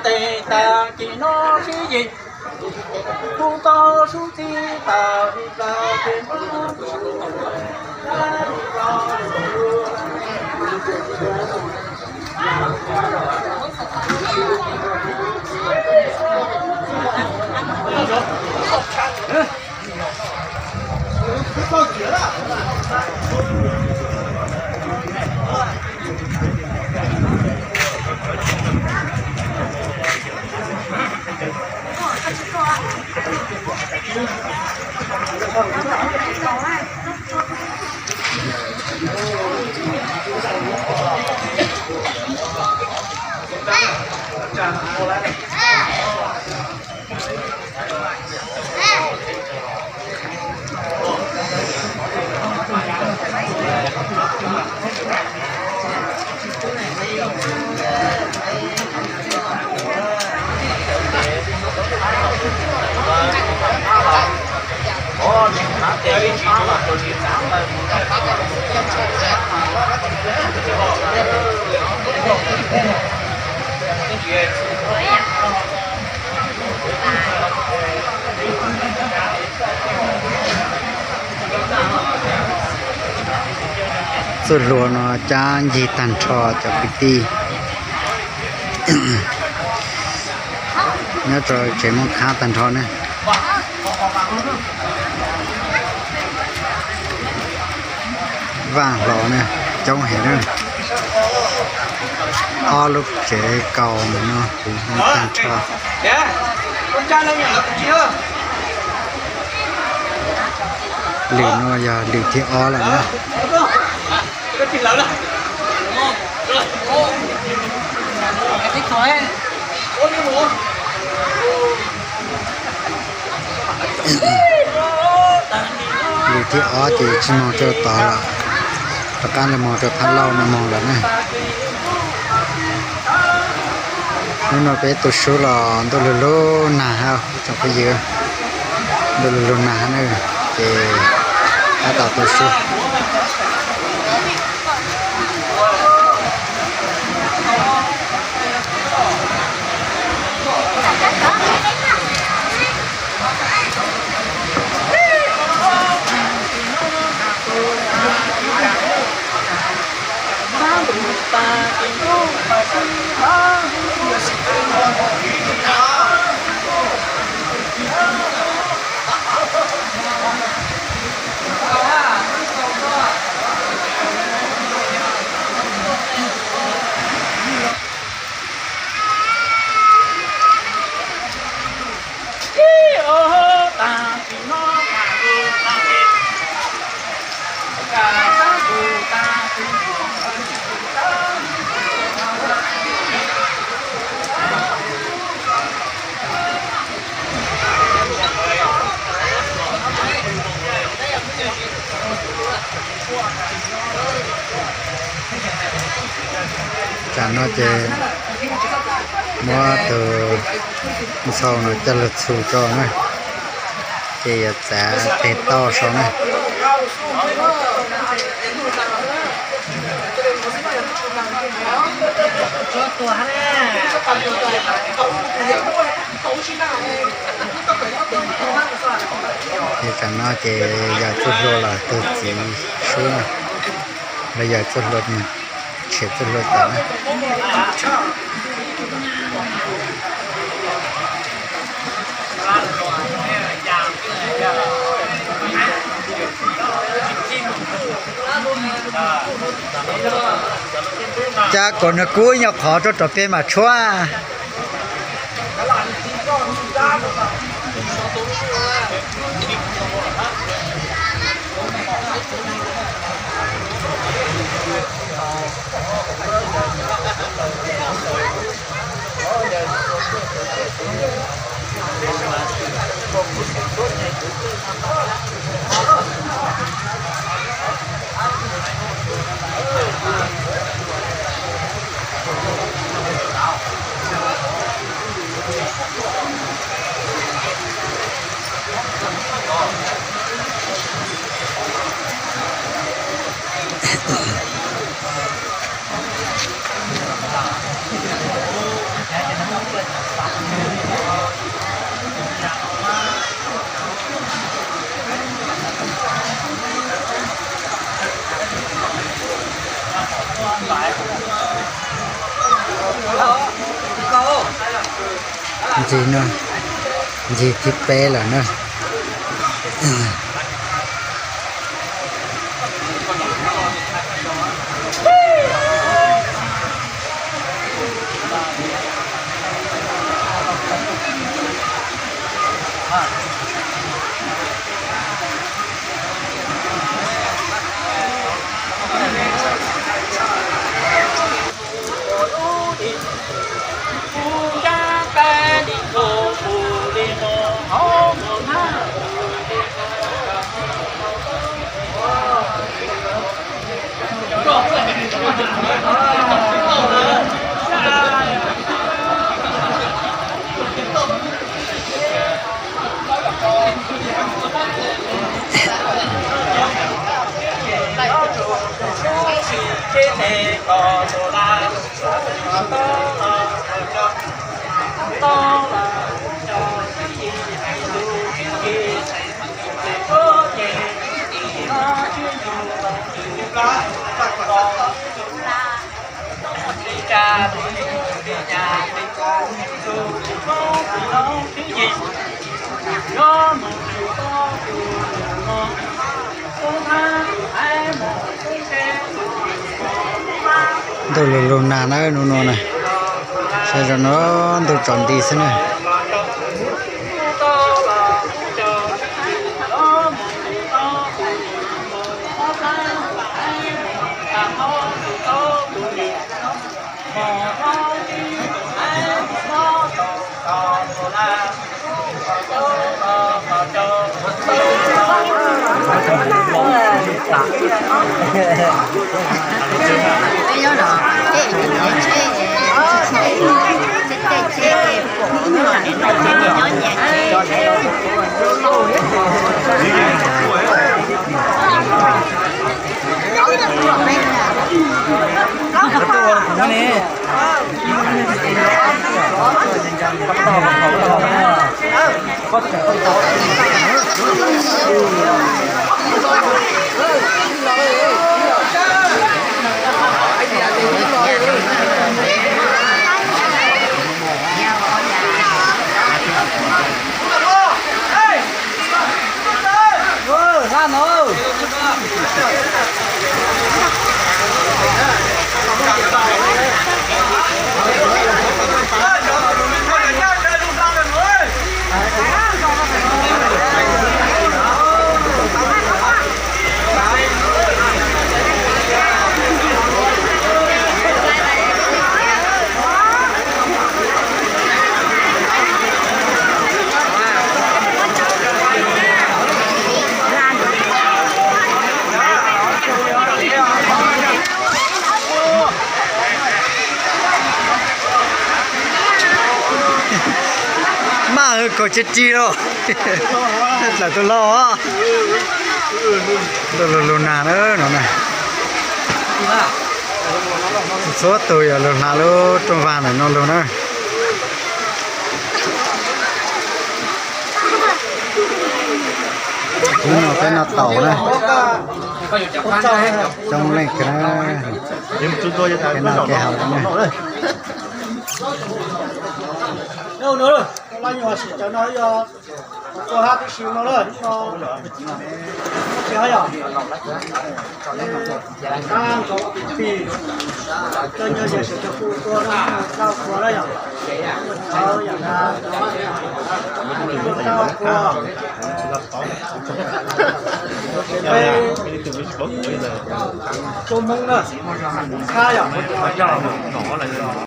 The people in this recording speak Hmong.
Tes tas kis no sib yig, kuv tau sub txib tas li plaws ces Txuj hlua no cab ncig tag nrho cov kwv tij nyob rau tsev Hmoob Khab tag nrho ne. Vaj hlo ne, coob heev na. Ob lub tsev kaus ntawm no puv tag nrho. Lwm no yog lwm thib ob lawm na. Lwm thib ob ces tsis moog rau tod lawm, rov qab los moog rau Thaj Lauj no moog lawm na. Hnub no peb tu sub los ntuj lug lug nag hab ib tsoom phooj ywg, ntuj lug lug nag hab na, ces tab tom tu sub. Tsam no ces muab tus ntxhau no coj lug txhus tso na, ces yuav txav teg tauj sau na. Ces tsam no ces yawm txuj hlua los tug txiv sub na, los yawm txuj hlua, tshiam txuj hlua tas na. Cas kom nws kub ib nyuag qhov rau rau peb mam tshuab. Ncig no, ncig thib peb lawm na. Ntuj lug lug nag na, nub nua na, saib zoo no ntuj tsaus nti xwb na. Maj hwj kaus tsis rig los. Dlaim tus laug os. Ntuj lug lug nag na no na. Txhua tug yog lug hnav lub rooj vag ntawm no lug na. Hnub no peb noj taum na. Coob leej kawg na. Kev noj kev haus na. Peb cov Hmoob na, txhab yom.